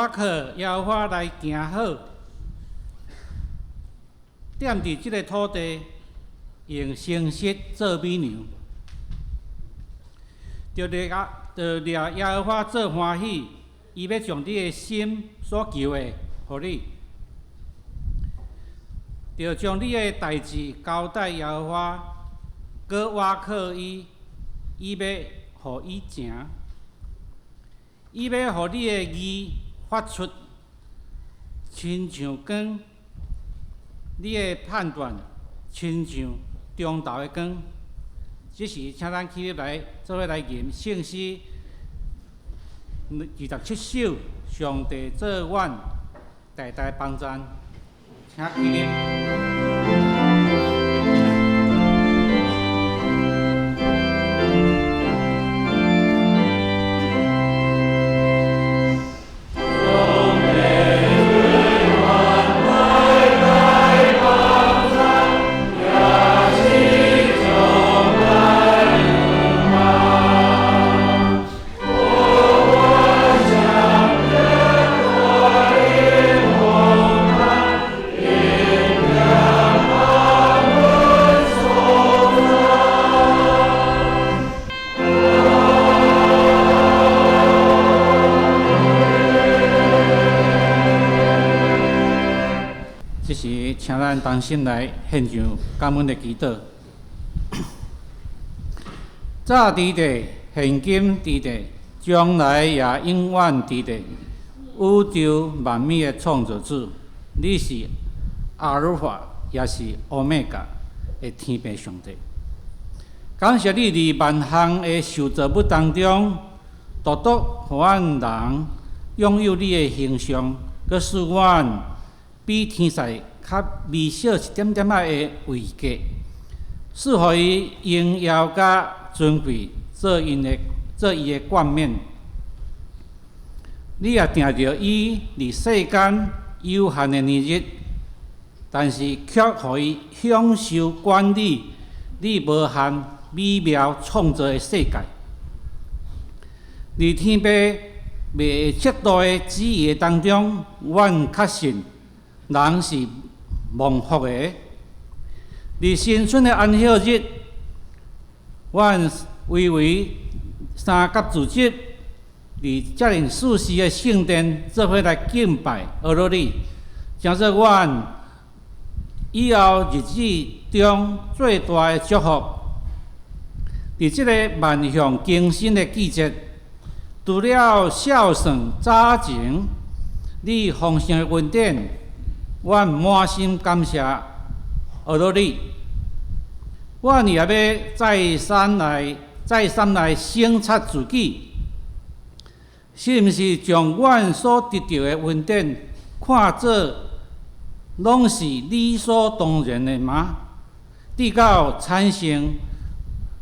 倚靠耶和華來行好，踮佇這个土地，用誠實做美娘，著掠啊，著掠耶和華做歡喜，伊欲將你的心所求的，予你。著將你的代誌交代耶和華，閣倚靠伊，伊欲予伊成。伊欲予你的義發出，親像光；你的判斷，親像中晝的光。這時，請咱起立來，做伙來吟聖詩27首，上帝做阮大大幫贊，請起立。這時，請咱同心來獻上感恩的祈禱。早佇地，現今佇地，將來也永遠佇地。宇宙萬物的創造主，你是阿爾法，也是歐米伽的天父上帝。感謝你佇萬項的受造物當中，獨獨予阮人擁有你的形象，閣賜阮比天使較微小一點點仔的位格，賜予伊榮耀佮尊貴，做伊的冠冕。你也定著伊佇世間有限的年日，但是卻予伊享受管理你無限美妙創造的世界。佇天父袂會測度的旨意的當中，阮確信人是蒙福的。佇新春的安息日，阮圍圍三甲組織，佇遮爾舒適的聖殿做伙來敬拜阿羅你，成做阮以後日子中最大的祝福。佇這个萬象更新的季節，除了孝順早前你豐盛的恩典，阮滿心感謝阿羅你。阮也欲再三來省察自己，是毋是將阮所得著的恩典看做攏是理所當然的嗎？直到產生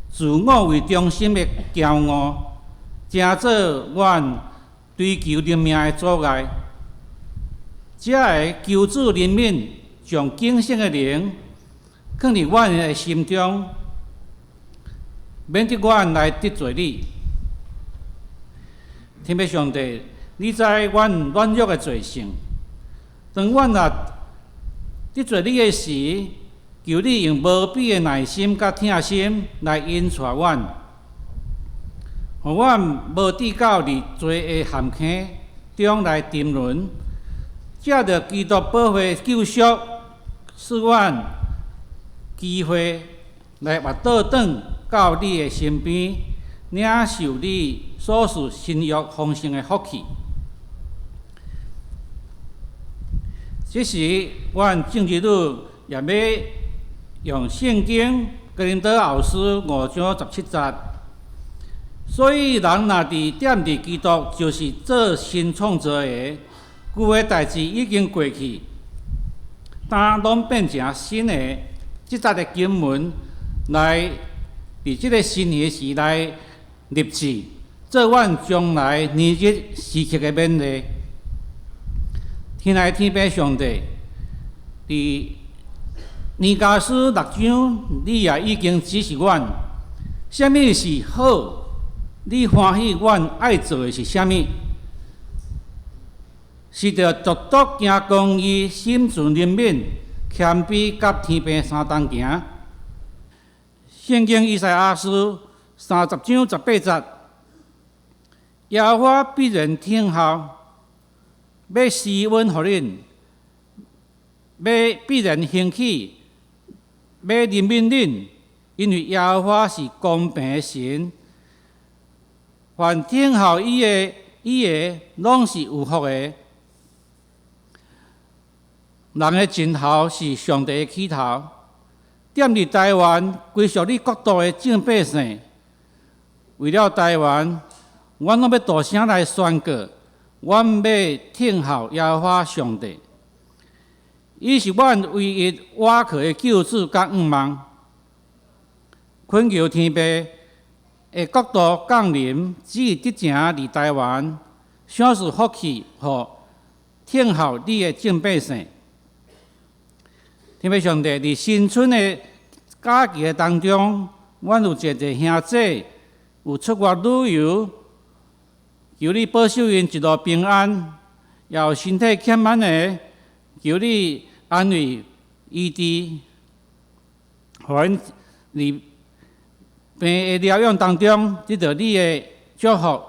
自我為中心的驕傲，成做阮追求靈命的阻礙。才會求主憐憫，將警醒的靈囥佇阮的心中，免得阮來得罪你。天父上帝，你知阮軟弱的罪性，當阮若得罪你的時，求你用無比的耐心佮疼心來引帶阮，予阮無致到佇罪的陷坑中來沉淪。藉著基督寶血救贖，賜阮機會來活倒轉到你的身邊，領受你所賜新約豐盛的福氣。這時，阮眾兒女也欲用聖經哥林多後書5章17節。所以人若佇踮佇基督，就是做新創造的，舊的代誌已經過去，今攏變成新的。這節的經文來佇這个新年時來立志，做阮將來年日時刻的勉勵。天來天父上帝，佇彌迦書6章，你也已經指示阮，啥物是好，你歡喜阮愛做的是啥物？是著獨獨行公義、心存憐憫、謙卑，佮天父相同行。聖經以賽亞書30章18節，耶和華必然聽候，欲施恩予恁，欲必然興起，欲憐憫恁，因為耶和華是公平的神。凡等候伊的，伊的攏是有福的。人的盡頭是上帝的起頭。踮佇台灣歸屬你國度的眾百姓，為了台灣，阮攏欲大聲來宣告，阮欲等候耶和華上帝。伊是阮唯一倚靠的救主佮向望。懇求天父的國度降臨，旨意得成佇台灣，賞賜福氣予等候你的眾百姓。天父上帝，佇新春的假期的當中，阮有濟濟兄弟有出外旅遊，求你保守𪜶一路平安，也有身體欠安的，求你安慰醫治，予𪜶佇病的療養當中得到你的祝福。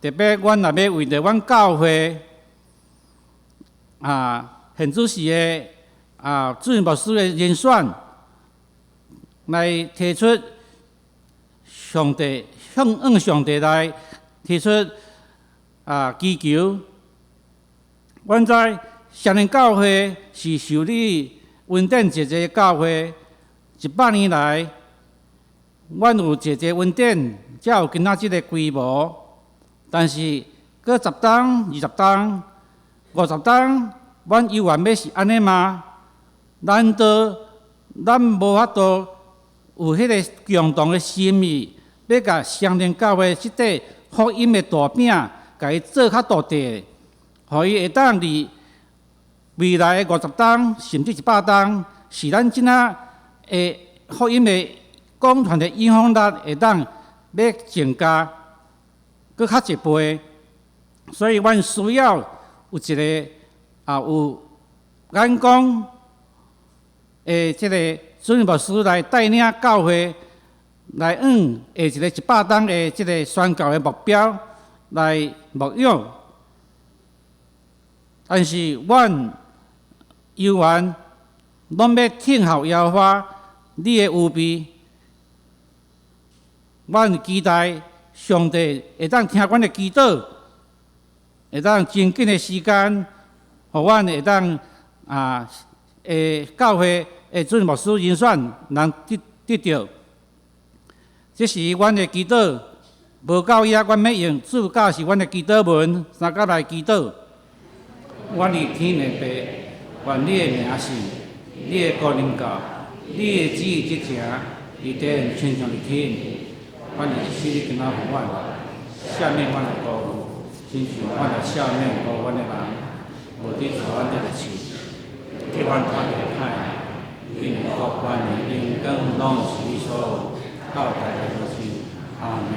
特別，阮若欲為著阮教會現主時的主任牧師的人選，來提出上帝向向上帝來提出祈求。阮知雙連教會是受你恩典濟濟的教會，100年來，阮有濟濟恩典，才有今仔這个規模。但是，閣10冬、20冬、50冬，阮猶原欲是按呢嗎？難道咱無法度有彼个共同的心意，欲共雙連教會這塊福音的大餅，共伊做較大塊，予伊會當佇未來的50冬，甚至100冬，是咱這仔的福音的廣傳的影響力會當欲增加，閣較一倍。所以，阮需要有一个有眼光的這个主任牧師來帶領教會，來向下一个100冬的這个宣教的目標來牧養。但是，阮猶原攏欲等候耶和華你的預備，阮期待上帝會當聽阮的祈禱，會當真緊的時間，予阮會當教會的主任牧師人選能得著。這是阮的祈禱，無夠遐，阮欲用主教示阮的祈禱文，相佮來祈禱。阮佇天的父，願你的名聖，你的國臨到，你的旨意執成，佇地親像佇天。阮的一生你今仔予阮，赦免阮的辜負，親像阮來赦免辜負阮的人，無得帶阮入試，救阮脫離歹，因為國權榮光攏是你所有，到代代無盡。阿門。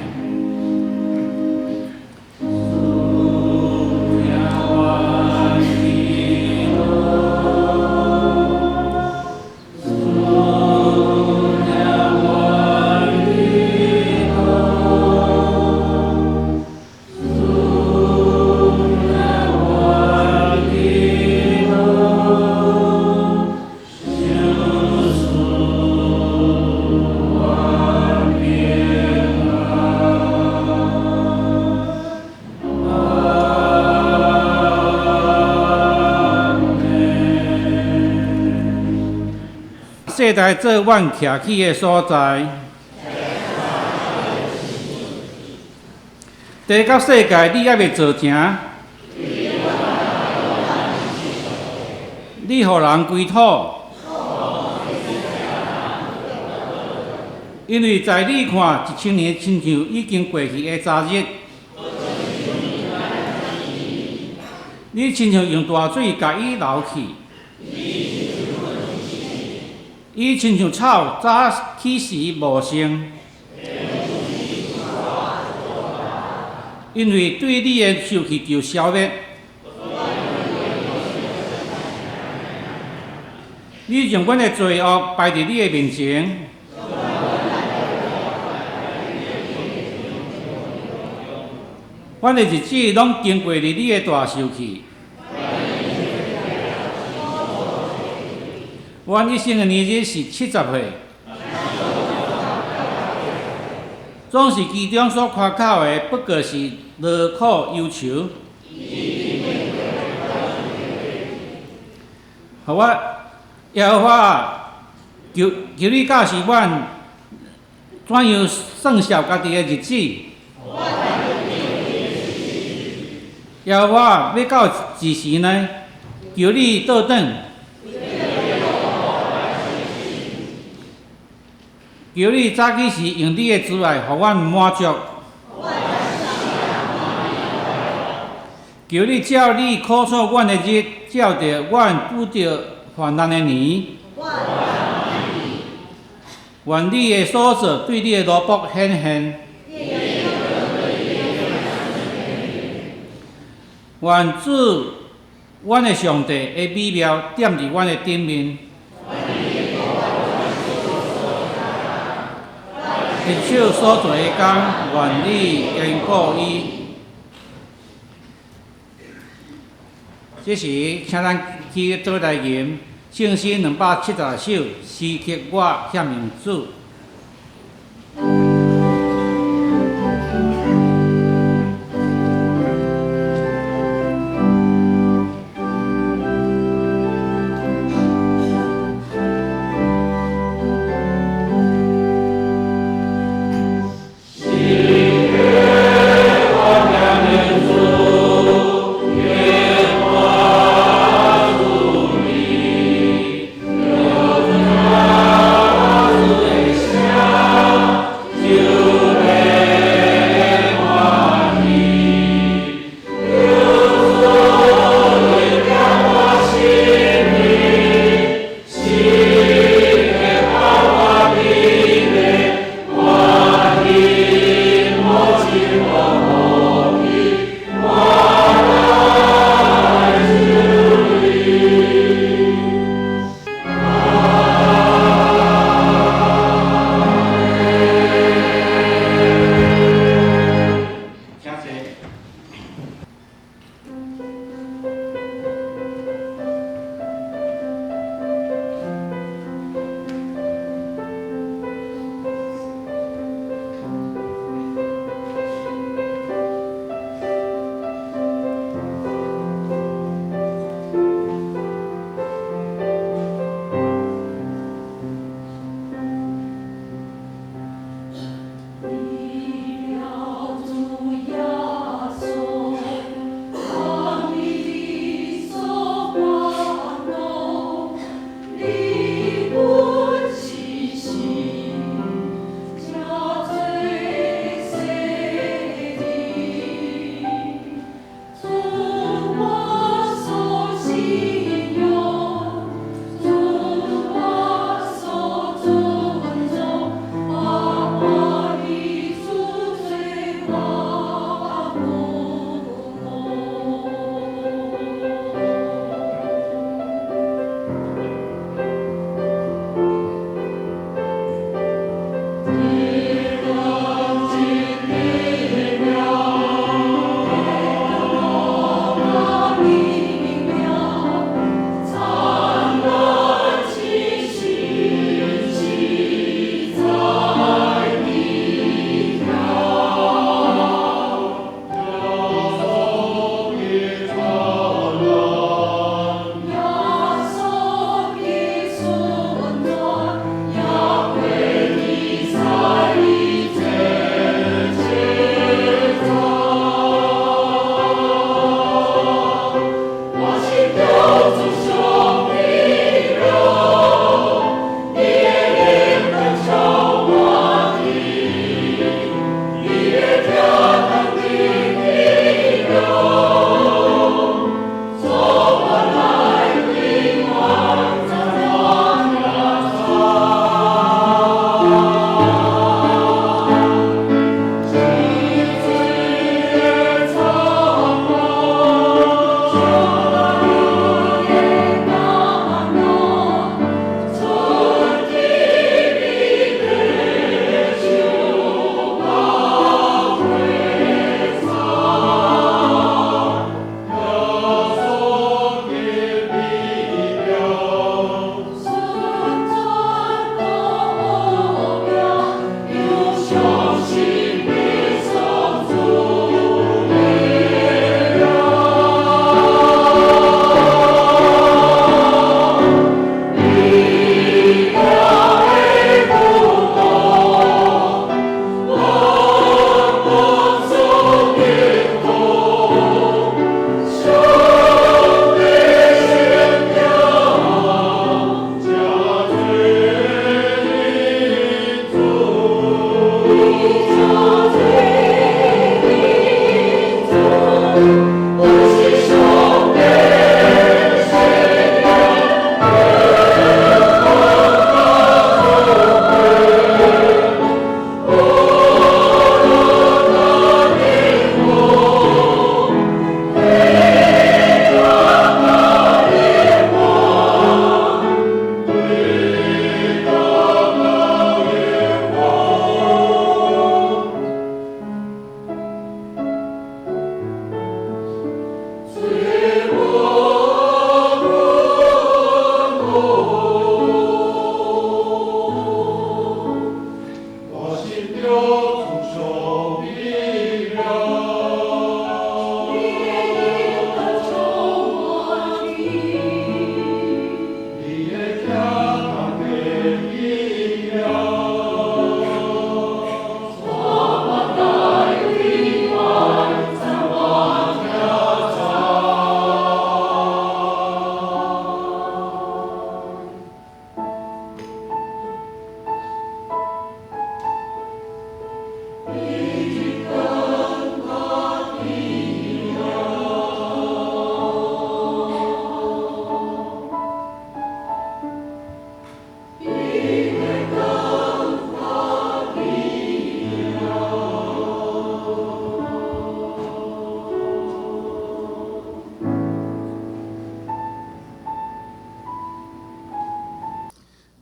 主聽阮祈禱，主聽阮祈禱，主聽阮祈禱，賞賜阮平安。阿門。世代做阮徛起的所在，地佮世界你猶未造成，你予人歸土，因為在你看1000年親像已經過去的昨日，你親像用大水共伊流去，伊親像草早起時茂盛，因為對你的受氣就消滅。你將阮的罪惡擺佇你的面前。阮的日子攏經過佇你的大受氣。阮一生的年日是70歲，總是其中所誇口的，不過是勞苦憂愁。予我耶和華，求求你教示阮怎樣算數家己的日子。耶和華，欲到幾時呢？求你倒轉。求你早起時用你的慈愛，予阮滿足。求你照你苦楚阮的日，照著阮拄著患難的年。願你的所做對你的奴僕顯現。願主，阮的上帝的美妙踮佇阮的頂面。伊手所做的工，願你堅固伊。這時，請咱起做來吟聖詩270首，時刻我向明主。時刻我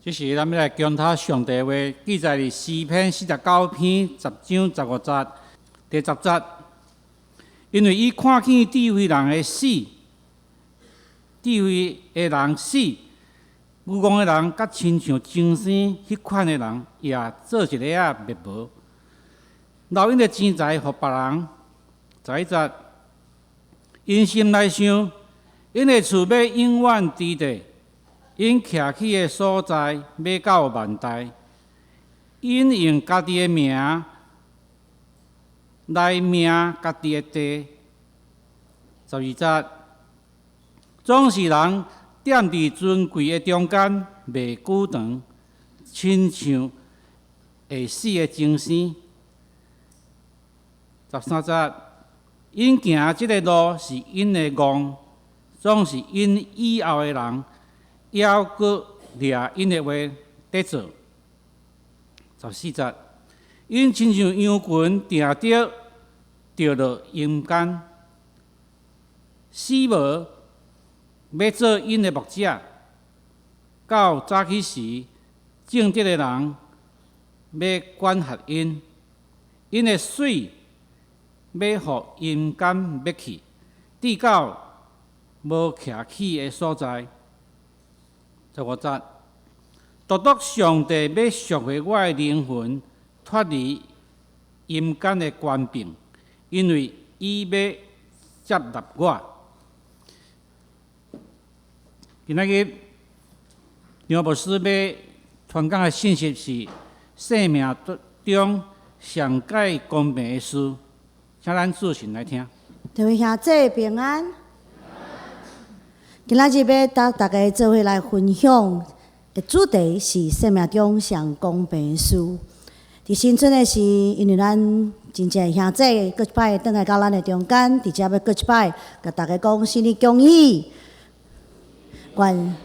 這時，咱欲來檢討上帝話，記載佇詩篇49篇10章15節，第10節。因為伊看見智慧人的死，智慧的人死，愚戇的人佮親像精生彼款的人，也做一下仔滅無。留𪜶的錢財予別人。11節，𪜶心內想，𪜶的厝欲永遠佇地，𪜶徛起的所在欲到萬代。𪜶用家己的名來命家己的地。12節，總是人踮佇尊貴的中間袂久長，親像會死的精生。13節，𪜶行這个路是𪜶的戇，總是𪜶以後的人猶閣掠𪜶的話佇做。14節，𪜶親像羊群定著墜落陰間，死無欲做𪜶的牧者。到早起時，正直的人欲管轄𪜶，𪜶的水欲予陰間滅去，直到無徛起的所在。15節，獨獨上帝欲贖回我的靈魂，脫離陰間的權柄，因為伊欲接納我。今仔日張牧師欲傳講的信息是生命中上蓋公平的事，請咱聚神來聽。各位兄弟平安。今仔日欲佮大家做伙來分享的主題是生命中上公平的事。佇新春的時，因為咱真濟兄弟閣一擺轉來到咱的中間，佇遮欲閣一擺共大家講新年恭喜。願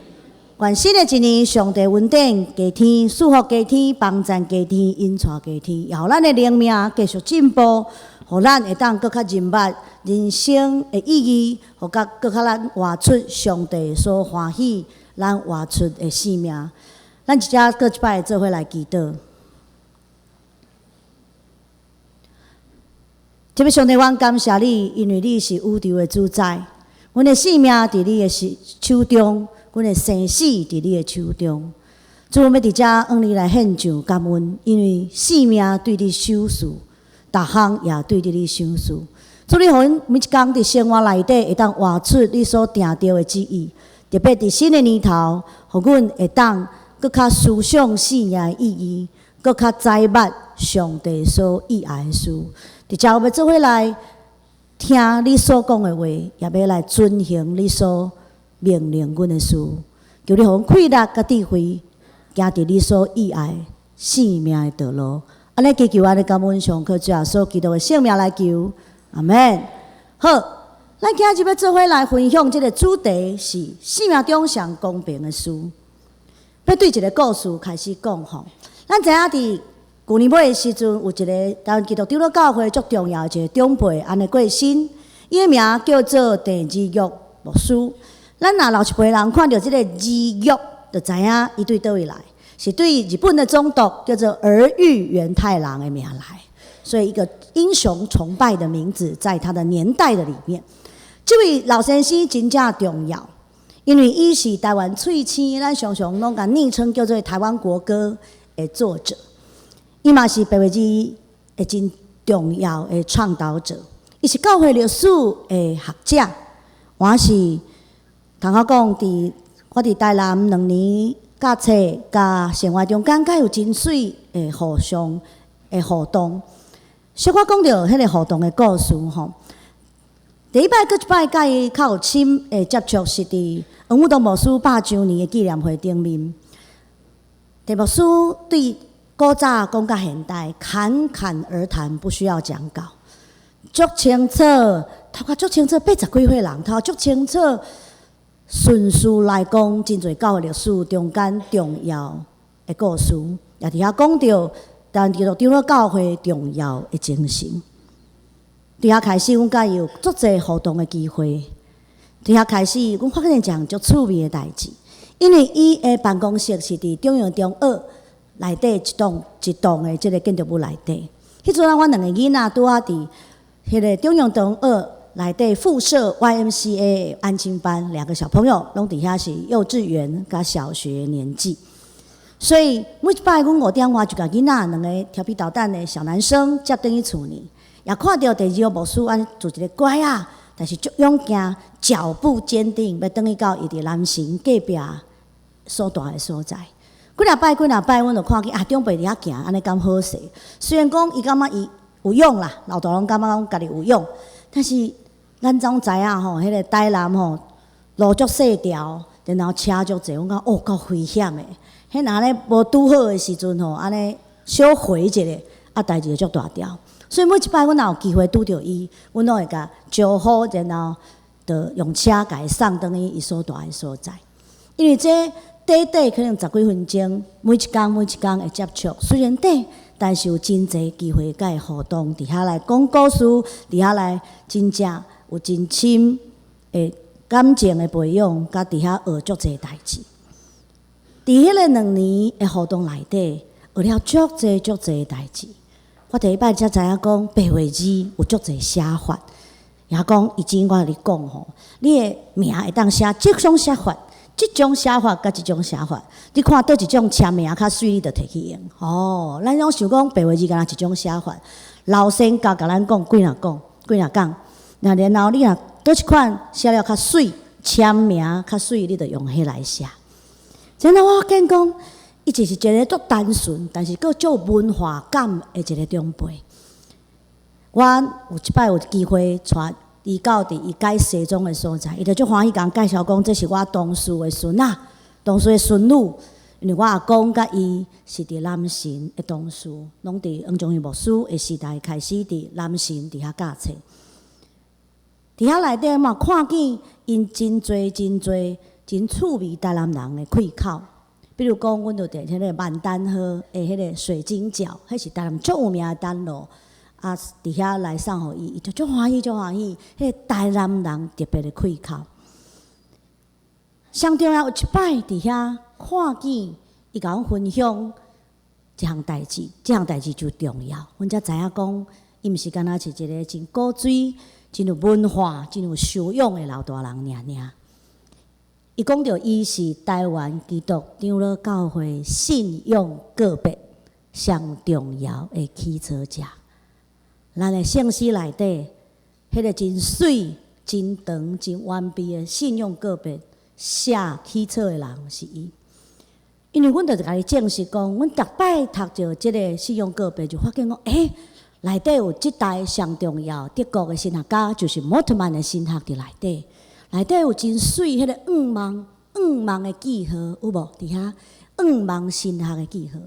願新的一年，上帝恩典加添，祝福加添，幫贊加添，引帶加添，也予咱的靈命繼續進步，予咱會當閣較認捌人生的意義，予較閣較咱活出上帝所歡喜咱活出的生命。咱一齊閣一擺做伙來祈禱。這位上帝，阮感謝你，因為你是宇宙的主宰，阮的性命佇你的手中，阮的生死佇你的手中。主，阮欲佇遮向你來獻上感恩，因為性命對你賞賜，逐項也對你賞賜。主，你予阮每一工佇生活內底會當活出你所定著的旨意，特別佇新的年頭，予阮會當閣較思想生命的意義，閣較知捌上帝所意愛的事。佇遮我欲做伙來聽你所講的話，也欲來遵行你所命令阮的事。求你予阮氣力佮智慧，行佇你所意愛生命的道路。按呢祈求，按呢感恩，上靠主耶穌基督的聖名來求，阿們。好，咱今日欲做伙來分享這个主題是生命中上公平的事。欲對一个故事開始講吼，咱知影佇舊年尾的時陣，有一个台灣基督長老教會足重要的一個長輩，按呢過身，伊的名叫做鄭兒玉牧師。咱若老一輩人看著這个兒玉，就知影伊對佗位來，是對日本的總督叫做兒玉源太郎的名來，所以一個英雄崇拜的名字，在他的年代的裡面，這位老先生真正重要，因為伊是台灣翠星，咱常常攏共昵稱叫做台灣國歌的作者。伊嘛是白話字的真重要的倡導者，伊是教會歷史的學者，我是通好講，佇我佇台南2年教冊佮生活中間，佮有真媠的互相的互動。小可講著彼个互動的故事吼。第一擺閣一擺佮伊較有深的接觸，是佇黃武東牧師100週年的紀念會頂面。鄭牧師對古早講甲現代，侃侃而談，不需要講稿，足清楚，頭殼足清楚，80幾歲人頭足清楚，順序來講，真濟教會歷史中間重要的故事，也佇遐講著台灣基督長老教會重要的精神。佇遐開始，阮佮伊有足濟互動的機會。佇遐開始，阮發現一項足趣味的代誌。因為伊的辦公室是佇中陽中學內底一棟一棟的這个建築物內底。彼陣啊，阮兩个囡仔拄仔佇彼个中陽中學內底附設 YMCA 安親班，兩個小朋友攏佇遐是幼稚園佮小學年紀。所以每一擺阮5點外就共囡仔兩個調皮搗蛋的小男生接轉去厝呢，也看著第二個牧師按呢做一个乖仔，但是足勇健，腳步堅定，欲轉去到伊佇南神隔壁所蹛的所在。幾若擺幾若擺，阮就看見啊，長輩佇遐行，按呢敢好勢。雖然講伊感覺伊有勇啦，老大攏感覺講家己有勇，但是咱總知影吼，彼个台南吼路足細條，然後車足濟，阮講哦夠危險的。彼若按呢無拄好的時陣吼，按呢小回一下，啊代誌就足大條。所以每一擺阮若有機會拄著伊，阮攏會共招呼，然後就用車共伊送轉去伊所蹛的所在。因為這短短可能十幾分鐘，每一工每一工的接觸，雖然短，但是有真濟機會共伊互動，佇遐來講故事，佇遐來真正有真深的感情的培養，佮佇遐學足濟代誌。佇彼个2年的互動內底，學了足濟足濟代誌。我第一擺才知影講白話字有足濟寫法，也講以前我共你講吼，你的名會當寫這種寫法，這種寫法佮這種寫法，你看佗一種簽名較媠，你就提去用。哦，咱攏想講白話字敢若一種寫法，老先教共咱講幾若講幾若講，那然後你若佗一款寫了較媠，簽名較媠，你就用彼來寫。然後我發現講，伊就是一个足單純，但是閣足有文化感的一个長輩。我有一擺有機會帶伊到佇伊改西裝的所在，伊就足歡喜共介紹講，這是我同事的孫仔，同事的孫女。因為我阿公佮伊是佇南神的同事，攏佇黃宗義牧師的時代開始佇南神佇遐教冊。佇遐內底嘛，看見𪜶真濟真濟真趣味台南人的開口，比如講，阮就佇彼个萬丹號的彼个水晶餃，彼是台南足有名的單路。啊，佇遐來送予伊，伊就足歡喜，足歡喜。彼个台南人特別的開口。上重要有一擺佇遐看見伊共阮分享一項代誌，這項代誌就重要。阮才知影講，伊毋是干焦是一个真古錐、真有文化、真有修養的老大人爾爾。伊講著伊是台灣基督長老教會信仰告白上重要的起草者。咱的聖詩內底，彼个真媠、真長、真完備的信仰告白寫起草的人是伊。因為阮就是共伊證實講，阮逐擺讀著這个信仰告白，就發現講，欸，內底有這代上重要德國的神學家，就是摩特曼的神學佇內底。內底有真媠彼个向望向望的記號，有無？佇遐向望神學的記號，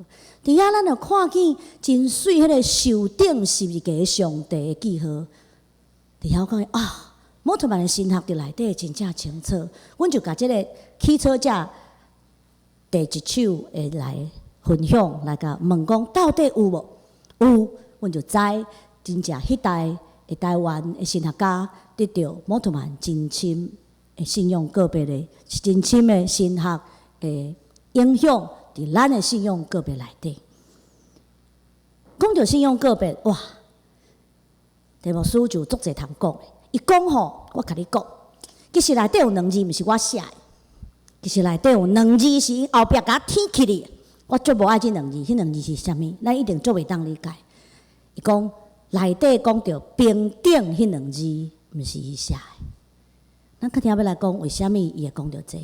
佇遐咱就看見真媠彼个受釘十字架上帝的記號。佇遐我講啊，摩特曼的神學佇內底真正清楚。阮就共這个起草者第一手的來分享，來共問講到底有無？有，阮就知真正彼代的台灣的神學家得著摩特曼真深的信仰告白的真深的神學的影響，佇咱的信仰告白內底。講著信仰告白，哇！陳牧師就足濟通講的。伊講吼，我共你講，其實內底有兩字毋是我寫的，其實內底有兩字是𪜶後壁共我添起的。我足無愛這兩字，彼兩字是啥物？咱一定足袂當理解。伊講內底講著平等彼兩字，毋是伊寫的。咱較聽欲來講，為啥物伊會講著這個？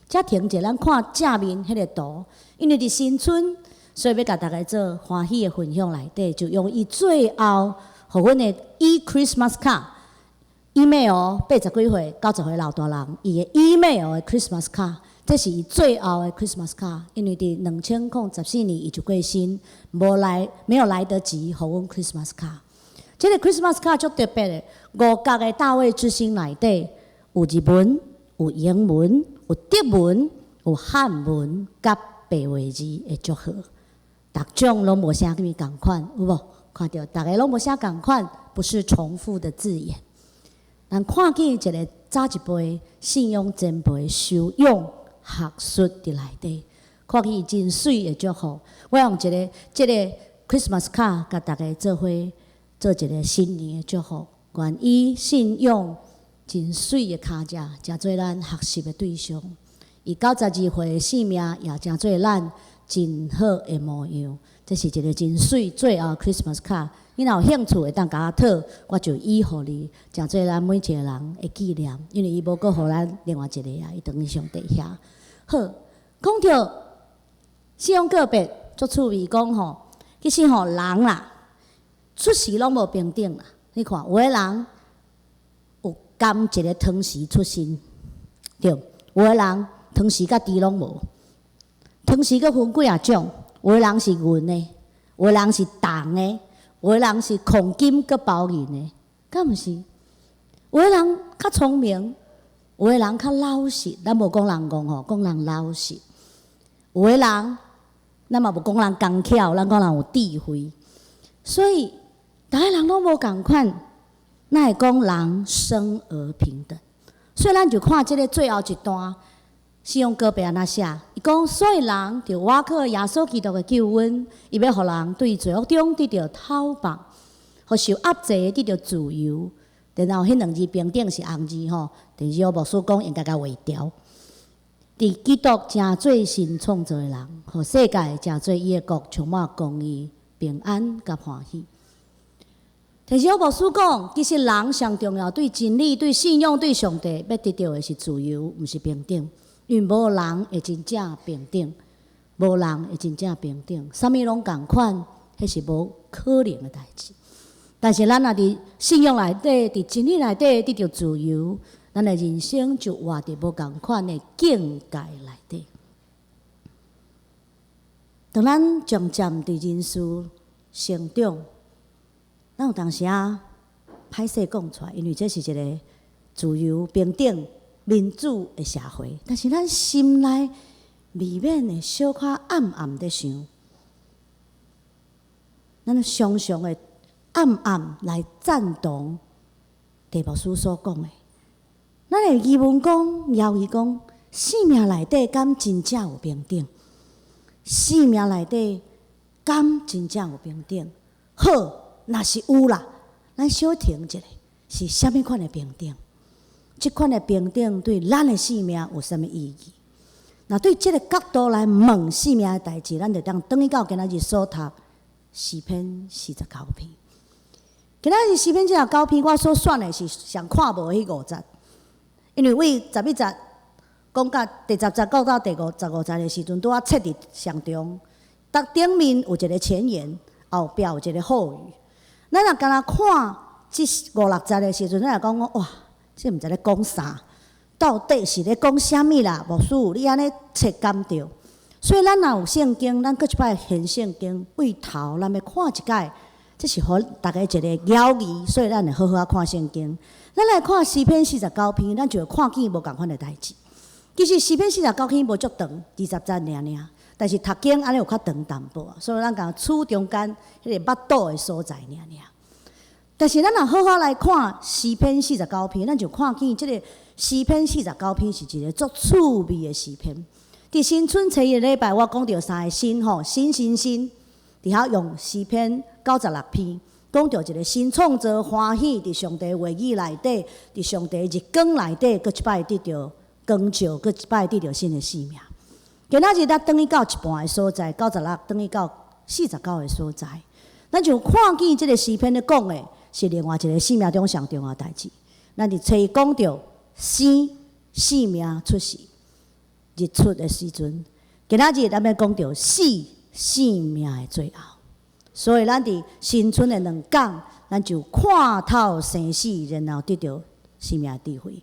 才停者，咱看正面彼个圖，因為佇新春，所以欲共大家做歡喜的分享內底，就用伊最後予阮的 e Christmas card email 80幾歲、90歲老大人，伊的 email 的 Christmas card，這是伊最後的 Christmas card，因為佇2014年伊就過身，無來沒有來得及予阮 Christmas card。這个 Christmas card 足特別的，五角的大衛之星內底有日文、有英文、有德文、有漢文，佮白話字的祝賀，逐種攏無啥物仝款，有無？看著逐个攏無啥仝款，不是重複的字眼。咱看見一个早一輩信仰前輩修養學術佇內底，看起真媠的祝福。我用一个這个 Christmas 卡，共大家做伙做一个新年的祝福。願以信仰真媠的跤跡，成做咱學習的對象。伊92歲的生命也成做咱真好的模樣。這是一个真媠最後 Christmas 卡。你若有興趣，會當共我討，我就以予你，成做咱每一个人的紀念。因為伊無閣予咱另外一個啊，伊轉去上帝遐。好，講著信仰告白足趣味，講吼，其實吼人啦，出世攏無平等啦。你看，有的人有仝一个湯匙出身，對，有的人湯匙佮豬攏無，湯匙閣分幾仔種，有的人是銀的，有的人是銅的，有的人是礦金閣包銀的，敢毋是？有的人較聰明，有的人較老實。咱無講人戇吼，講人老實。有的人，咱嘛無講人工巧，咱講人有智慧。所以，逐个人攏無仝款，哪會講人生而平等？所以，咱就看這个最後一段，信仰告白按怎寫？伊講，所以人著倚靠耶穌基督的救恩，伊欲予人對罪惡中得著透放，予受壓制得著自由。然後，彼兩字平等是紅字吼，但是牧師講應該共劃掉。佇基督成做新創造的人，予世界成做伊的國，充滿公義、平安佮歡喜。但是牧師講，其實人上重要對真理、對信仰、對上帝，欲得著的是自由，毋是平等。因為無人會真正平等，無人會真正平等，啥物攏仝款，彼是無可能的代誌。但是咱若佇信仰內底，佇真理內底得著自由，咱的人生就活佇無仝款的境界內底。當咱漸漸佇人事成長，咱有當時仔歹勢講出來，因為這是一个自由、平等、民主的社會。但是咱心內未免會小可暗暗咧想，咱常常會暗暗來贊同鄭牧師所講的。咱會疑問講，猶豫講，生命內底敢真正有平等？生命內底敢真正有平等？好，若是有啦，咱小停一下，是啥物款的平等？這款的平等對咱的生命有啥物意義？若對這个角度來問生命的代誌，咱就當轉去到今仔日所讀詩篇四十九篇。今仔日詩篇四十九篇，我所選的是上看無的彼五節，因為對11節講到第10節講到第55節的時陣，拄仔切佇上中，逐頂面有一个前言，後壁有一个後語。咱若干焦看這五六節的時陣，咱就講講哇，這毋知咧講啥，到底是咧講啥物啦？牧師，你按呢切敢對？所以咱若有聖經，咱閣一擺掀聖經，對頭，咱欲看一擺，這是予大家一个猶疑，所以咱會好好仔看聖經。咱來看詩篇四十九篇，咱就會看見無仝款的代誌。其實詩篇四十九篇無足長，20節爾爾，但是讀經按呢有較長淡薄，所以咱共取中間彼个腹肚的所在爾爾。但是咱若好好來看詩篇四十九篇，咱就看見這个詩篇四十九篇是一个足趣味的詩篇。佇新春初一禮拜，我講著三个新吼，新新新，佇遐用詩篇96篇，講著一个新創造歡喜，佇上帝話語內底，佇上帝日光內底，閣一擺得著光照，閣一擺得著新的生命。今仔日咱轉去到一半的所在，96轉去到49的所在，咱就看見這个詩篇咧講的是另外一个生命中上重要代誌。咱佇初一講著生生命出世。日出的時陣，今仔日咱欲講著死生命的最後，所以咱佇新春的兩工，咱就看透生死，然後得著生命智慧。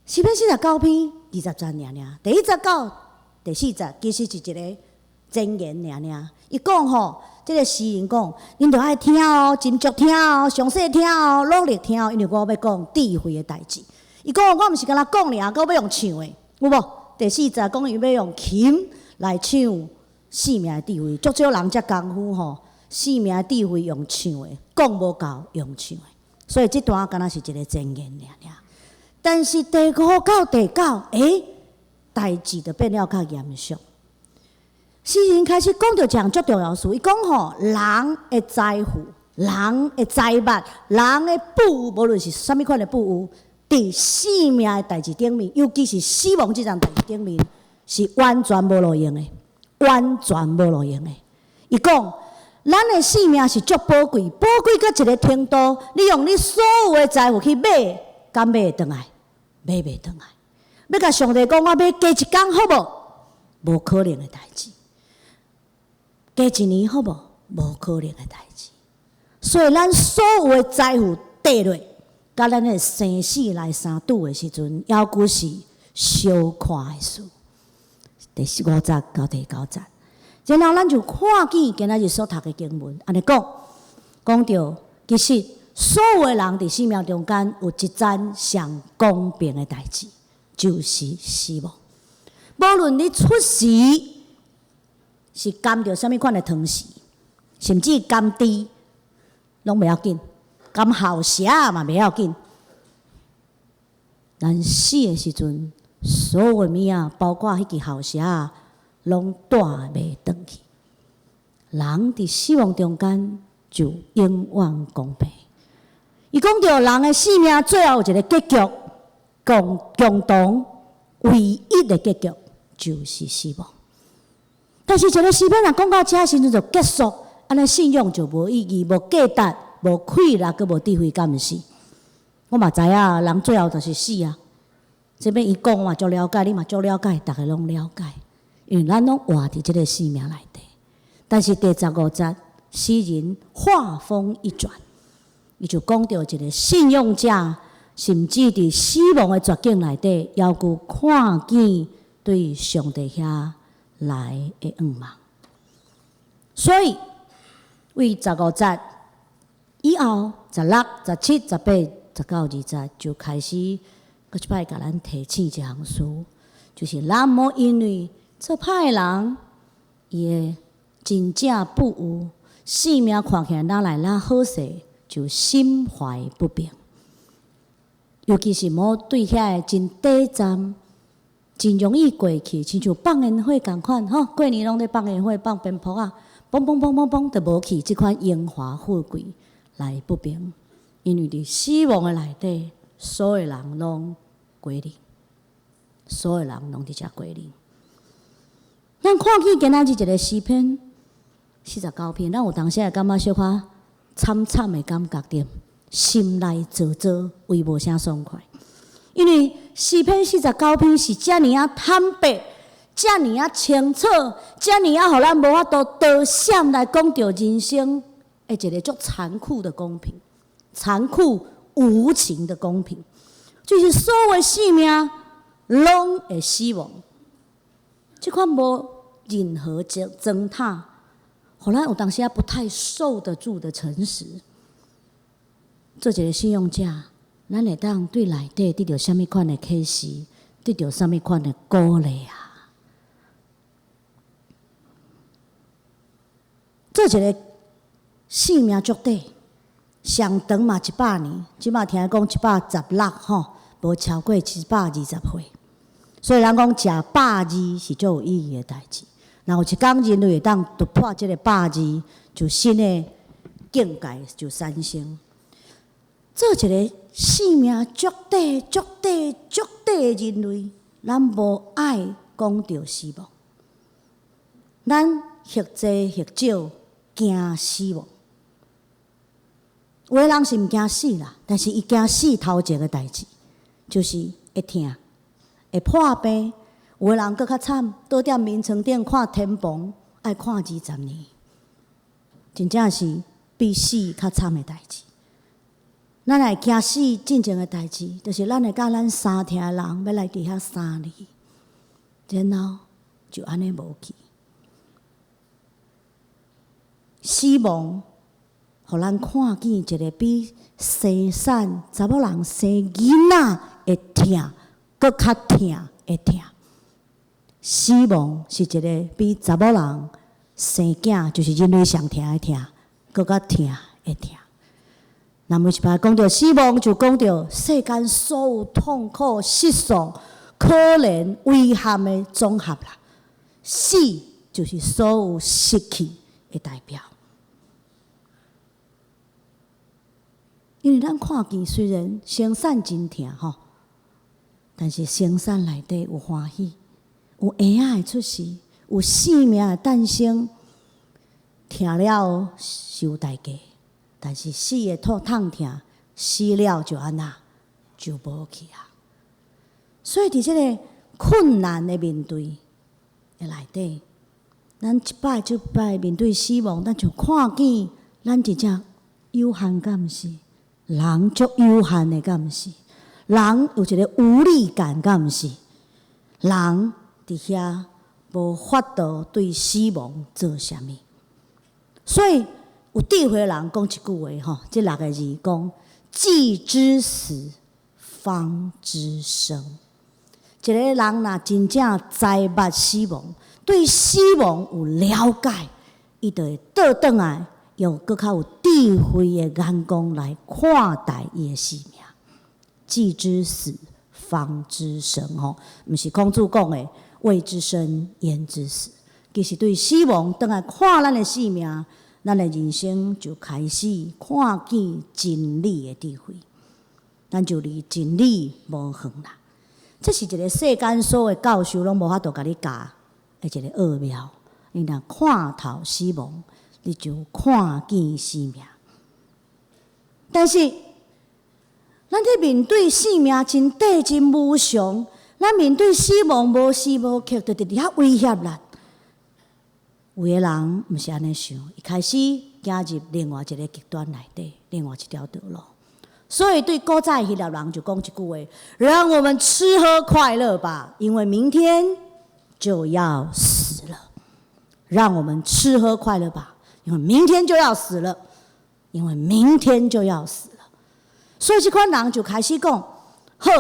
詩篇四十九篇20節爾爾，第1節到第4節其實是一个箴言爾爾。伊講吼，這个詩人講，恁著愛聽哦，斟酌聽哦，詳細聽哦，努力聽哦，因為我欲講智慧的代誌。伊講我毋是干焦講爾，閣欲用唱的，有無？第4節講伊欲用琴來唱生命的智慧，足少人遮功夫吼，生命的智慧用唱的，講無夠用唱的，所以這段敢若是一个箴言爾爾。但是第五到第九，代誌就變了較嚴肅。詩人開始講著一項足重要事，伊講吼，人的財富、人的財物、人的富有，無論是啥物款的富有，佇性命的代誌頂面，尤其是死亡這項代誌頂面，是完全無路用的，完全無路用的。伊講，咱的性命是足寶貴，寶貴到一個程度，你用你所有的財富去買，敢買會轉來？買袂轉來。欲共上帝講，我欲加一工好無？無可能的代誌。加一年好無？無可能的代誌。所以咱所有的財富綴落，佮咱的生死來相拄的時陣，猶閣是小看的事。第五節到第九節，然後咱就看見今仔日所讀的經文，按呢講，講著其實所有的人佇生命中間有一件上公平的代誌，就是死亡。無論你出世是含著啥物款的湯匙，甚至含豬，攏袂要緊，含鱟蛇嘛袂要緊。咱死的時陣，所有的物仔，包括彼支鱟蛇，攏帶袂轉去。人佇死亡中間就永遠公平。伊講著人的性命最後有一個結局，共同唯一的結局就是死亡。但是一個詩篇若講到這時陣就結束，按呢信仰就無意義、無價值、無氣力，閣無智慧，敢毋是？我嘛知影，人最後就是死啊。這欲伊講我嘛足了解，你嘛足了解，逐家攏了解，因為咱攏活佇這個生命內底。但是第十五節，詩人話鋒一轉，伊就講著一個信仰者，甚至佇死亡的絕境內底，猶閣看見對上帝遐來的向望。所以，為十五節以後，十六、十七、十八、十九、二十就開始，閣一擺共咱提醒一項事，就是咱莫因為做歹人，伊的真正富有，性命看起來哪來哪好勢，就心懷不平。尤其是莫對遐个真短暫、真容易過去，親像放煙火仝款，吼，過年攏咧放煙火、放鞭炮仔，嘣嘣嘣嘣嘣，就無去，這款榮華富貴來不平。因為佇死亡的內底，所有人攏歸零，所有人攏佇遮歸零。咱看見今仔日一個詩篇49篇，咱有當時會感覺小可慘慘的感覺對，心內燥燥，胃無啥爽快。因為詩篇四十九篇是遮爾仔坦白，遮爾仔清楚，遮爾仔予咱無法度躲閃來講著人生的一個足殘酷的公平，殘酷無情的公平，就是所有性命攏會死亡，這款無任何裝塔，予咱有當時仔不太受得住的誠實。做一個信仰者，咱會當對內底得著啥物款的啟示，得著啥物款的鼓勵啊？做一個性命足短，上長嘛100年，這馬聽講116吼，無超過120歲。所以人講食百二是足有意義的代誌。若有一工人類會當突破這個百二，就新的境界就產生。做一個性命足短、足短、足短的人類，咱無愛講著死亡，咱或濟或少驚死亡。有的人是毋驚死啦，但是伊驚死頭前的代誌，就是會疼、會破病。有的人閣較慘，倒佇眠床頂看天棚，愛看20年，真正是比死較慘的代誌。咱會驚死進前的代誌，就是咱會佮咱相疼的人欲來佇遐相離，然後就按呢無去。死亡，予咱看見一個比生產查某人生囡仔會疼，閣較疼的疼。死亡是一個比查某人生囝，就是人類上疼的疼，閣較疼的疼。若每一擺講著死亡，就講著世間所有痛苦、失喪、可憐、遺憾的總和啦。死就是所有失去的代表。因為咱看見雖然生產真疼吼，但是生產內底有歡喜，有嬰仔的出世，有生命的誕生，疼了是有代價，但是死的痛痛疼，死了就按怎就無去啊。所以佇這个困難的面對的內底，咱一擺一擺面對死亡，咱就看見咱真正有限，敢毋是？人足有限的，敢毋是？人有一个無力感，敢毋是？人佇遐無法度對死亡做啥物，所以有智慧的人講一句話吼，這六个字講：既知死，方知生。一個人若真正知捌死亡，對死亡有了解，伊就會倒轉來，用閣較有智慧的眼光來看待伊的生命。既知死，方知生吼，毋是孔子講的“未知生，焉知死”。其實對死亡轉來看咱的生命，咱的人生就開始看見真理的智慧，咱就離真理無遠啦。這是一個世間所有教授攏無法度共你教的一個奧妙。你若看透死亡，你就看見生命。但是，咱佇面對生命真短真無常，咱面對死亡無時無刻就佇佇遐威脅咱。有的人毋是按呢想，伊開始行入另外一個極端內底，另外一條道路。所以對古早希臘人就講一句話：讓我們吃喝快樂吧，因為明天就要死了。讓我們吃喝快樂吧，因為明天就要死了，因為明天就要死了。所以這款人就開始講：好，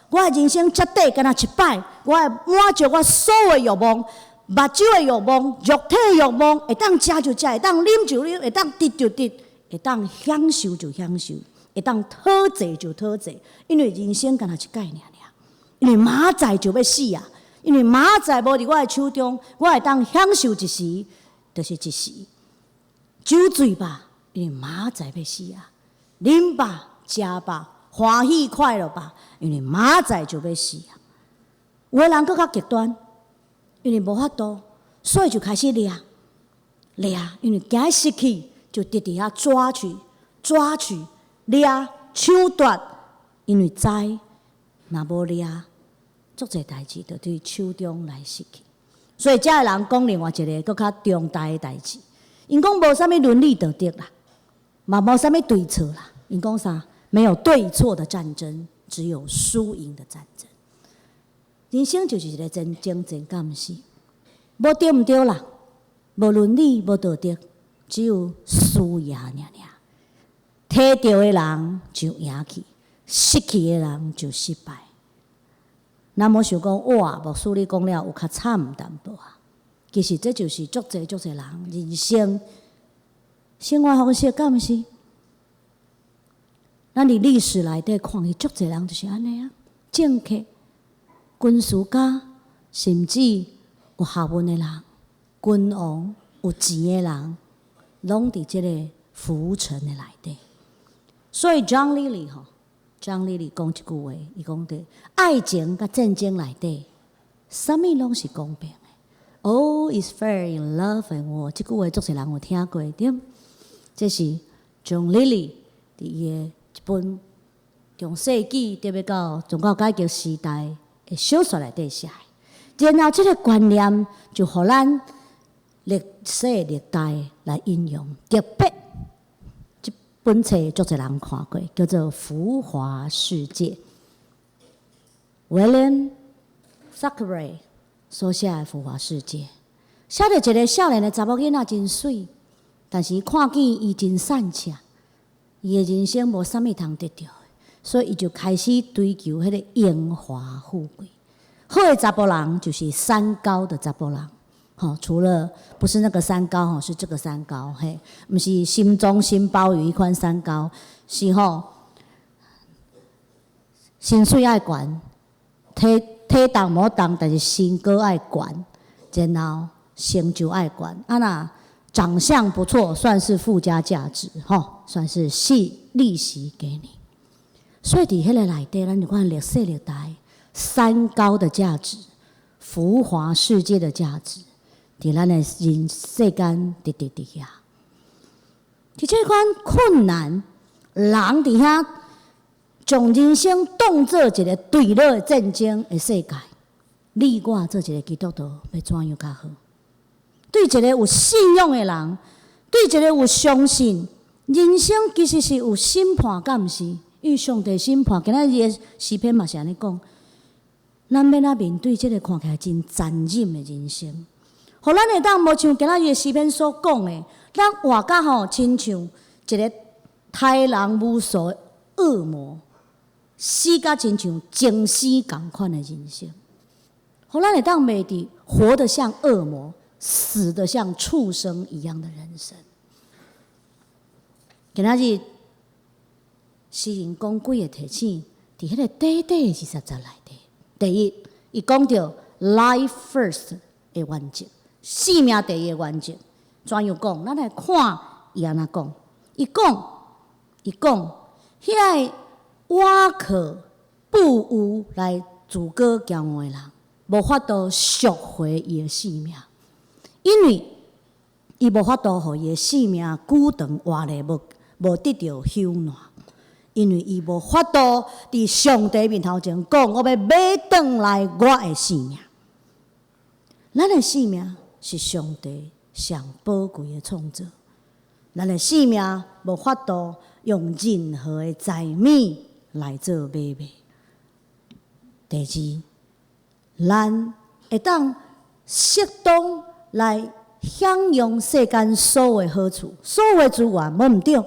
我的人生這短，干焦一擺，我會滿足我所有的慾望，目睭的慾望、肉體的慾望，會當食就食，會當啉就啉，會當得就得，會當享受就享受，會當討濟就討濟，因為人生干焦一擺爾爾，因為明仔載就欲死啊！因為明仔載無佇我的手中，我會當享受一時，就是一時。酒醉吧，因為明仔載欲死啊！啉吧，食吧，歡喜快樂吧，因為明仔載就欲死啊！有的人閣較極端，因為無法度，所以就開始掠掠，因為驚失去，就直佇遐抓取、抓取、掠、搶奪，因為知若無掠，足濟代誌就對手中來失去。所以遮的人講另外一个閣較重大的代誌，𪜶講無啥物倫理道德啦，嘛無啥物對錯啦。𪜶講啥？沒有對錯的戰爭，只有輸贏的戰爭。人生就是一個真爭戰，敢毋是？無對毋對啦，無倫理，無道德，只有輸贏爾爾。提著的人就贏去，失去的人就失敗。咱莫想講哇，牧師你講了有較慘淡薄啊。其實這就是足濟足濟人人生生活方式，敢毋是？咱佇歷史內底看，伊足濟人就是按呢啊，政客、軍事家，甚至有學問的人、君王、有錢的人，攏佇這个浮沉的內底。所以 John Lilly 吼，John Lilly 講一句話，伊講著愛情佮戰爭內底，啥物攏是公平的。All is fair in love and war，這句話足濟人有聽過對？這是 John Lilly 佇伊的一本中世紀特別到宗教改革時代的小說內底寫的。然後這个觀念就予咱歷世歷代來引用，特別這本冊足濟人看過，叫做《浮華世界》，William Thackeray 所寫的《浮華世界》，寫著一个少年的查某囡仔真媠，但是伊看見伊真散赤，伊的人生無啥物通得著的，所以伊就開始追求彼个榮華富貴。好的查埔人就是三高的查埔人，吼，除了不是那個三高吼，是這個三高嘿，毋是心中心鮑魚彼款三高，是吼，薪水愛懸，體重無動，但是身高愛懸，然後成就愛懸。啊若長相不錯，算是附加價值，吼，算是利息給你。所以佇彼个內底，咱就看歷世歷代三高的價值，浮華世界的價值，佇咱的人世間直直佇遐。佇這款困難，人佇遐將人生當做一個墜落的戰爭的世界，你我做一個基督徒，欲怎樣較好？對一個有信仰的人，對一個有相信人生其實是有審判，敢毋是？因為上帝審判，今仔日的詩篇嘛是按呢講。咱欲按怎面對這個看起來真殘忍的人生？予咱會當無像今仔日的詩篇所講的，咱活甲吼親像一個殺人無數的惡魔，死甲親像情死仝款的人生。予咱會當袂佇活得像惡魔，死得像畜生一樣的人生。今仔日詩人講幾個提醒，佇彼个短短的20節內底。第一，伊講著 life first 的原則，性命第一的原則。怎樣講？咱來看伊按怎講。伊講，遐个倚靠富有來自高驕傲的人，無法度贖回伊的性命，因為伊無法度予伊的性命久長活咧，無得著休暖。因為伊無法度佇上帝面頭前講，我欲買轉來我的性命。咱的性命是上帝上寶貴的創造，咱的性命無法度用任何的財物來做買賣。第二，咱會當適當來享用世間所有的好處、所有的資源，無毋對。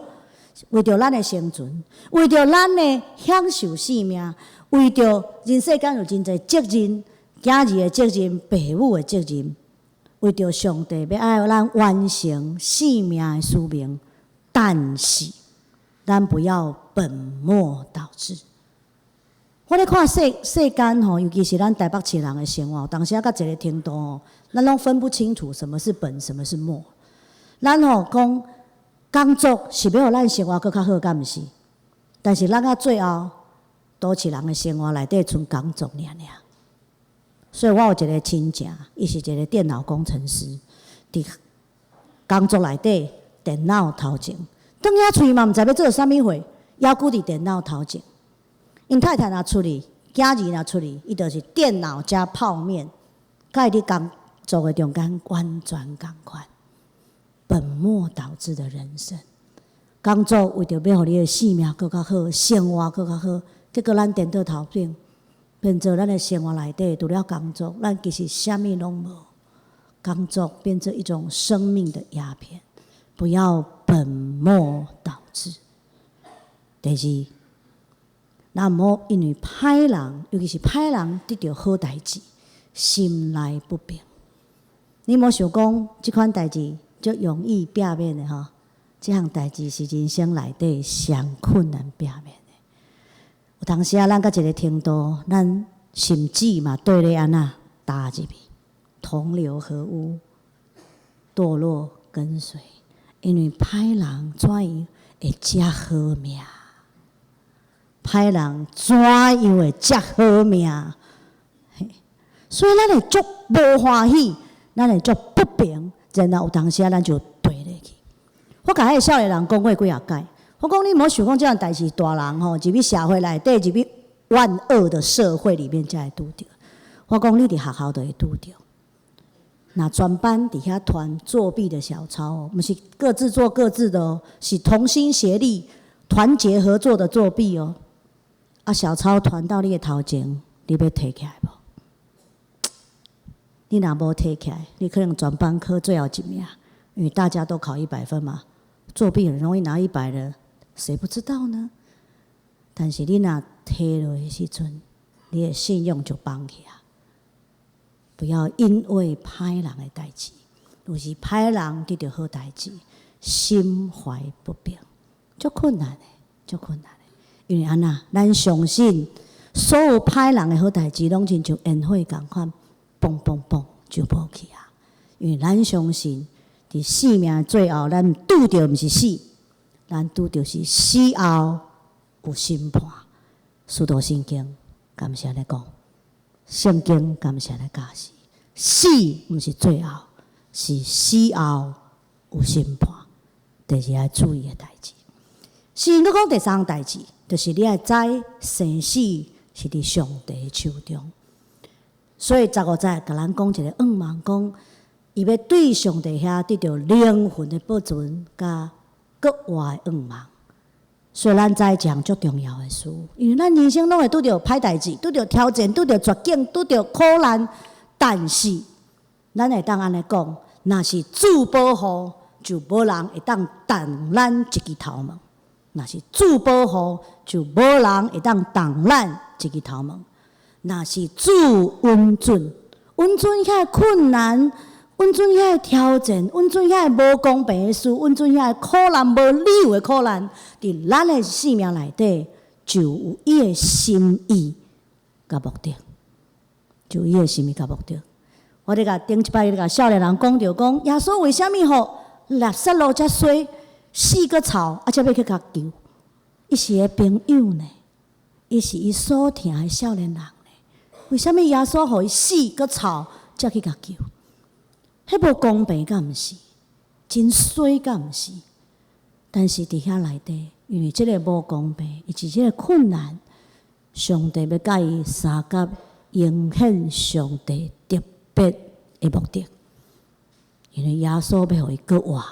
為著咱的生存，為著咱的享受性命，為著人世間有真濟責任，囝兒的責任、爸母的責任，為著上帝欲愛咱完成性命的使命，但是咱不要本末倒置。我咧看世間吼，尤其是咱台北市人的生活，有當時仔到一个程度吼，咱攏分不清楚什麼是本，什麼是末。咱吼講工作是欲予咱生活閣較好，敢毋是？但是咱到最後，都市人的生活內底賰工作爾爾。所以我有一個親情，伊是一個電腦工程師，佇工作內底電腦頭前，轉遐喙嘛毋知欲做啥物貨，猶閣佇電腦頭前。𪜶太太若出去，囝兒若出去，伊就是電腦加泡麵，佮伊佇工作的中間完全仝款。本末倒置的人生，工作為著欲予你的性命閣較好，生活閣較好，結果咱顛倒頭轉，變做咱的生活內底除了工作，咱其實啥物攏無。工作變做一種生命的鴉片，不要本末倒置。第二，咱毋好因為歹人，尤其是歹人得著好代誌，心內不平。你莫想講這款代誌足容易避免的吼，這項代誌是人生內底上困難避免的。有當時啊，咱到一个程度，咱甚至嘛對咧按怎踏入去，同流合污，墮落跟隨，因為歹人怎樣會遮好命？歹人怎樣會遮好命？所以咱會足無歡喜，咱會足不平，然後有當時啊，咱就墜落去。我共彼个少年人講過幾仔擺，我講你毋好想講這項代誌，大人吼入去社會內底，入去萬惡的社會裡面才會拄著。我講你佇學校就會拄著。若全班佇遐傳作弊的小抄哦，毋是各自做各自的哦，是同心協力、團結合作的作弊哦。啊，小抄傳到你的頭前，你欲提起來無？你若無提起來，你可能全班考最後一名，因為大家都考100分嘛，作弊很容易拿100的，誰不知道呢？但是你若提落的時陣，你的信用就崩去啊！不要因為歹人的代誌，若是歹人得著好代誌，心懷不平，足困難的，足困難的。因為按怎，咱相信所有歹人的好代誌，攏親像煙火仝款，嘣嘣嘣就無去啊！因為咱相信，佇生命最後，咱拄著毋是死，咱拄著是死後有審判。使徒信經敢是按呢講，聖經敢是按呢教示，死毋是最後，是死後有審判。第二愛注意的代誌，是閣講第三項代誌，就是你愛知生死是佇上帝手中。所以15節共咱講一个願望，講伊欲對上帝遐得著靈魂的保存，佮閣活的願望。所以咱知一項足重要的事，因為咱人生攏會拄著歹代誌，拄著挑戰，拄著絕境，拄著苦難。但是咱會當按呢講，若是主保護，就無人會當擋咱一支頭毛；若是主保護，就無人會當擋咱一支頭毛。若是主允准，允准遐困難，允准遐挑戰，允准遐無公平的事，允准遐苦難無理由的苦難，佇咱的生命內底，就有伊的心意佮目的，就有伊的心意佮目的。我咧共頂一擺咧共少年人講著講，耶穌為啥物予拉撒路遮衰，死閣臭，啊才欲去共救？伊是伊的朋友呢，伊是伊所疼的少年人呢。為啥物耶穌予伊死閣臭，才去共救？彼無公平，敢毋是？真衰，敢毋是？但是佇遐內底，因為這个無公平，以及這个困難，上帝欲共伊相佮呈現上帝特別的目的。因為耶穌欲予伊閣活，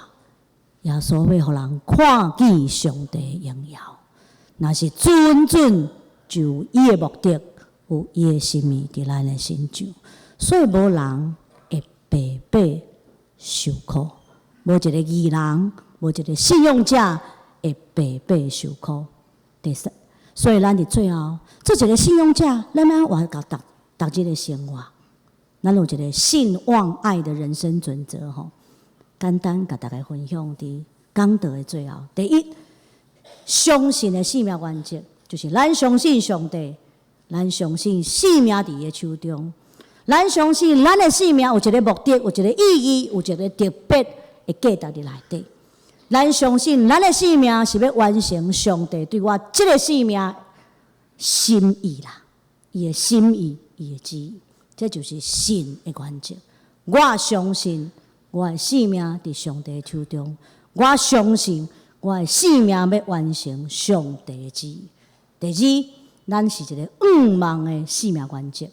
耶穌欲予人看見上帝的榮耀。若是主允准，就有伊的目的，有伊的心意佇咱的身上，所以無人會白白受苦，無一个義人，無一个信仰者會白白受苦。第三，所以咱佇最後做一个信仰者，咱按怎活著逐逐日的生活？咱有一个信望愛的人生準則吼，簡單共大家分享佇講道的最後。第一，相信的生命原則，就是咱相信上帝，咱相信生命佇伊的手中，咱相信咱的生命有一个目的，有一个意義，有一个特別的價值佇內底。咱相信咱的生命是欲完成上帝對我這个生命心意啦，伊的心意，伊的旨意，這就是信的原則。我相信我的生命佇上帝的手中，我相信我的生命欲完成上帝的旨意。第二，咱是一个仰望的生命原則，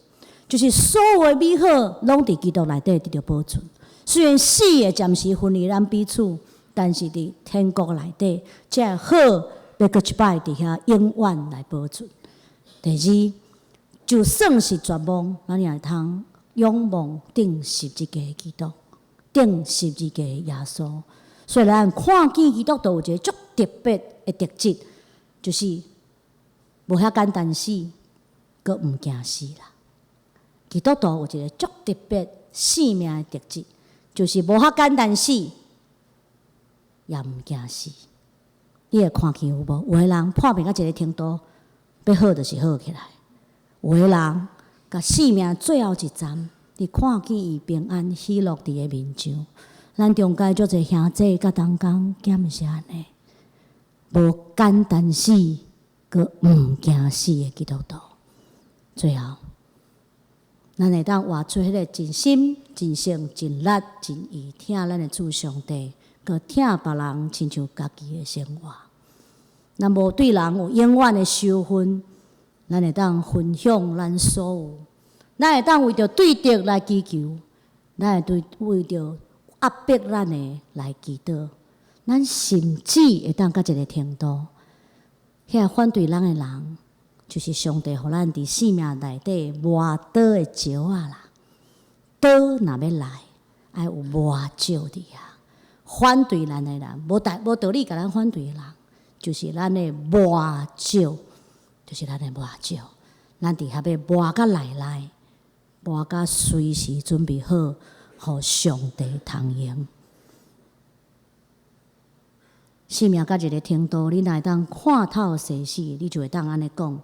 就是所有的美好攏佇基督內底得著保存。雖然死會暫時分離咱彼此，但是佇天國內底，這个好欲閣一擺佇遐永遠來保存。第二，就算是絕望，咱也會通仰望釘十字架的基督，釘十字架的耶穌。所以咱看見基督徒有一个足特別的特質，就是無遐簡單死，閣毋驚死啦。基督徒有一个足特別生命的特質，就是無遐簡單死，也毋驚死。你會看見有無？有的人破病到一个程度，欲好就是好起來；有的人，共生命最後一站，你看見伊平安喜樂佇伊面上。咱中間足濟兄弟佮同工，敢毋是按呢？無簡單死，閣毋驚死的基督徒。最後，咱會當活出彼个盡心、盡性、盡力、盡意疼咱的主上帝，閣疼別人親像家己的生活。咱無對人有永遠的仇恨，咱會當分享咱所有，咱會當為著對敵來祈求，咱會對為著壓迫咱的來祈禱。咱甚至會當到一个程度，遐反對咱的人，就是上帝予咱佇生命內底磨刀的石仔啦。刀若欲來，愛有磨石佇遐。反對咱的人，無大無道理共咱反對的人，就是咱的磨石，就是咱的磨石。咱佇遐欲磨甲內內，活甲隨時準備好，予上帝通用。生命到一个程度，你若會當看透生死，你就會當按呢講。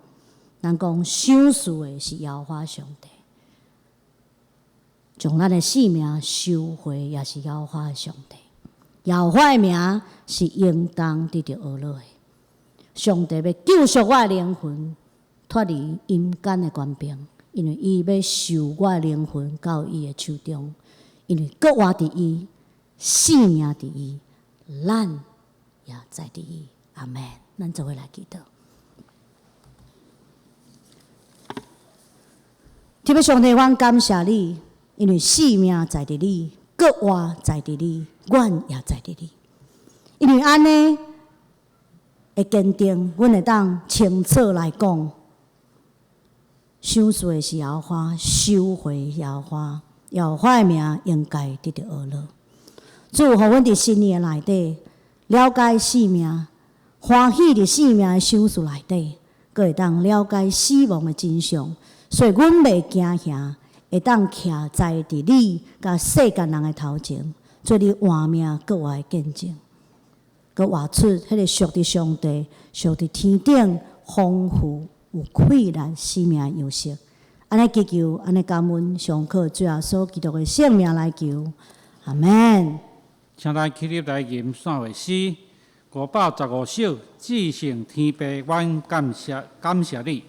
咱講賞賜的是耶和華上帝，將咱的性命收回也是耶和華的上帝。耶和華的名是應當得著阿樂的。上帝欲救贖我的靈魂，脫離陰間的權柄，因為伊欲收我的靈魂到伊的手中，因為閣活佇伊，性命佇伊，咱也在佇伊。阿門。咱做伙來祈禱。天父上帝，阮感謝你，因為性命在佇你，閣活在佇你，阮也在佇你。因為按呢會堅定，阮會當清楚來講，賞賜的是耶和華，收回耶和華，耶和華的名應該得著阿樂。主，予阮佇新年內底了解生命，歡喜佇生命的賞賜內底，閣會當了解死亡的真相。所以，阮袂驚嚇，會當徛在佇你佮世間人的頭前，做你活命閣活的見證，閣活出彼個屬佇上帝、屬佇天頂豐富有氣力生命的樣式。按呢祈求，按呢感恩，上靠主耶穌基督的聖名來求，阿門。請咱起立來吟散會詩515首，至聖天父，阮感謝感謝你。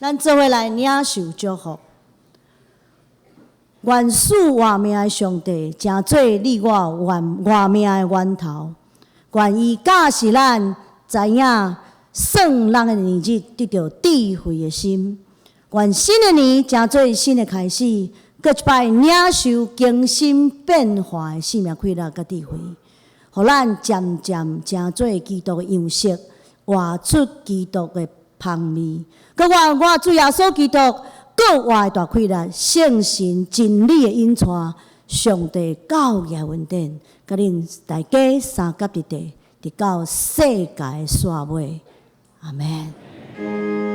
咱做伙來領受祝福。願賜活命的上帝，成做你我活活命的源頭。願伊教示咱知影算咱的年日，得著智慧的心。願新的年成做新的開始，閣一擺領受更新變化的生命氣力佮智慧，予咱漸漸成做基督的樣式，活出基督的芳味。閣願我主耶穌基督閣活的大氣力，聖神真理的引帶，上帝教義的恩典，佮恁大家相佮佇地，直到世界的煞尾。阿門。